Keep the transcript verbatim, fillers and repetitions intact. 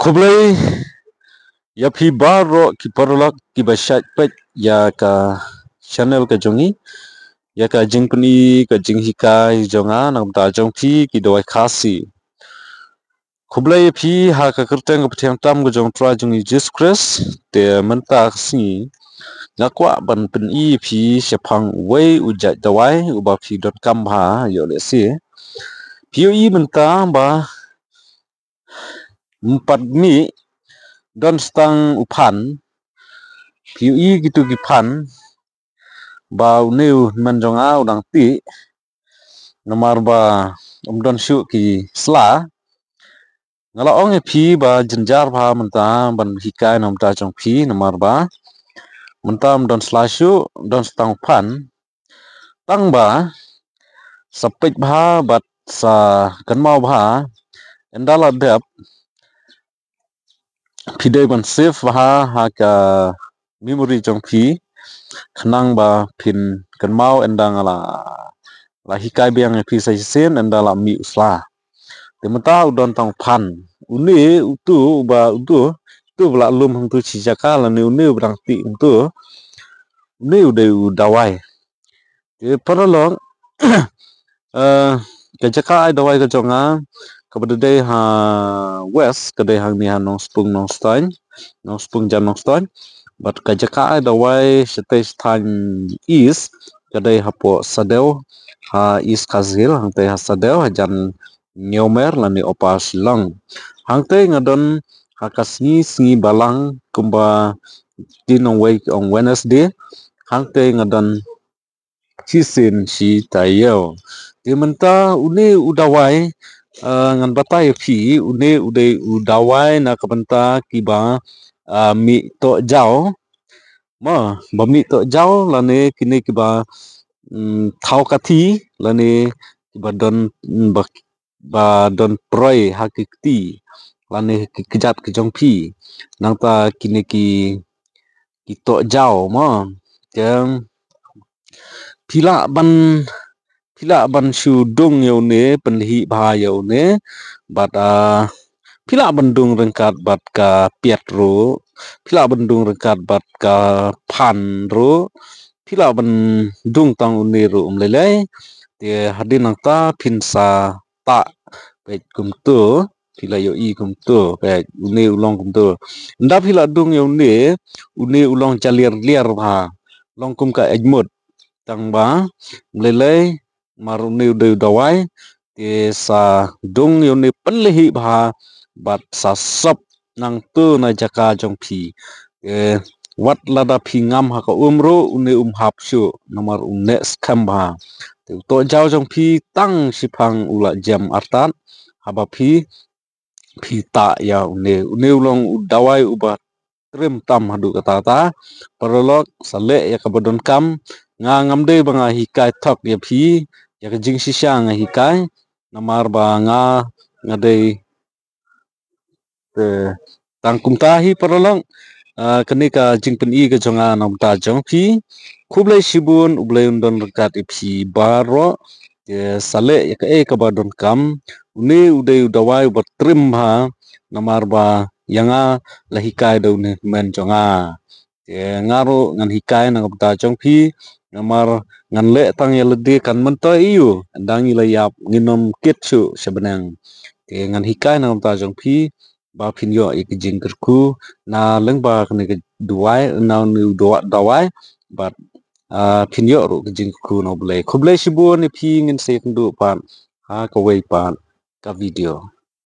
Khublei ïa phi baroh ki paralok kiba shait peit ïa ka channel ka jong i, ïa ka jingpyni ka jinghikai jong nga na ka bynta jong phi ki dawai Khasi. Khublei ïa phi ha ka kyrteng ka pyrthei tam ka jong Trai jong i Jisu Khrist. Te mynta ka sngi nga kwah ban pyni ïa phi shaphang uwei u jait dawai uba phi donkam bha ïoh lehse. Phi ïohi mynta ba ym pat mih, don tang u phan. Phi ïohi kitu ki phan ba une u hynmen jong nga u dang tih namar ba um don shuh ki sla. Nga la ong ïa phi ba jynjar bha mynta ban hikai na ka bynta jong phi namar ba mynta um don sla shuh, don tang u phan. Tang ba sa peit bha bad sa kynmaw bha, ynda la dep phi dei ban save bha ha ka memory jong phi, khnang ba phin kynmaw ynda nga la, la hikai biang ïa phi sa shisien ynda la mih u sla. Te mynta u don tang u phan. Une utu uba utu, utu ba la lum hangtu shi jaka lane une uba dang tih hangtu, une u dei u dawai. Te paralok, eh, ka jaka ai dawai ka jong nga kaba dei ha West, ka dei hangne ha Nongspung Nongstoiñ, Nongspung Jan Nongstoiñ. Bad ka jaka ai dawai shatei shateiñ East, ka dei hapoh Sadew ha East Khasi Hills, hangtei ha Sadew ha jan Newmer lane Upper Shillong. Hangtei nga don ha ka sngi, sngi Balang kumba ki nongwei ki ong Wednesday. Hangtei nga don shisien shi taïew. Te mynta une u dawai, eh, ngan batai ïa phi, une u dei u dawai na ka bynta kiba, eh, mih tohjaw. Mo, ba mih tohjaw lane kine kiba, mm, thaw kathi lane kiba don, mm, ba, ba don proi ha ki kti lane ki kjat ki jong phi. Nangta kine ki, ki tohjaw mo. Te phi lah ban, phi lah ban shu dung ïa une, pynlehih bha ïa une. Bad, ah, phi lah ban dung ryngkat bad ka piat ruh, phi lah ban dung ryngkat bad ka phan ruh, phi lah ban dung tang une ruh, ym lei lei. Te hadien nangta phin sa tah, peit kumtu, phi la ïohi kumtu, peit une u long kumtu. Ynda phi la dung ïa une, une u long jaliar liar bha, long kum ka ejmut. Tang ba ym lei lei, namar une u dei u dawai, te sa dung ïa une, pynlehih bha bad sa sop nangtu na jaka jong phi. Te wat lada phi ngam ha ka um ruh, une um hap shuh namar u neh skhem bha. Te u tohjaw jong phi tang shiphang u la jem artat haba phi, phi tah ïa une. Une u long u dawai uba triem tam haduh katta katta. Paralok, sa leh ïa kaba donkam. Nga ngam dei ba nga hikai thok ïa phi, ïa ka jingshisha nga hikai, namar ba nga, nga dei, te tang kumta hi paralok. Ah, kane ka jingpyni ka jong nga na ka bynta jong phi. Khublei shibun, U Blei un don ryngkat ïa phi baroh. Te sa leh ïa kaei kaba donkam. Une u dei u dawai uba triem bha, namar ba ïa nga la hikai da une u hynmen jong nga. Te nga ruh ngan hikai na ka bynta jong phi, namar ngan leh tang ïa lade, kan myntoi aiu, ynda ngi la ïap ngin ym kit shuh sha bneng. Te ngan hikai na ka bynta jong phi ba phin ïoh ïa ka jingkyrkhu na lyngba kane ka dawai, na une u dawa-, dawai, bad, ah, phin ïoh ruh ka jingkyrkhu na U Blei. Khublei shibun ïa phi, ngin sa ïakynduh pat ha kawei pat ka video.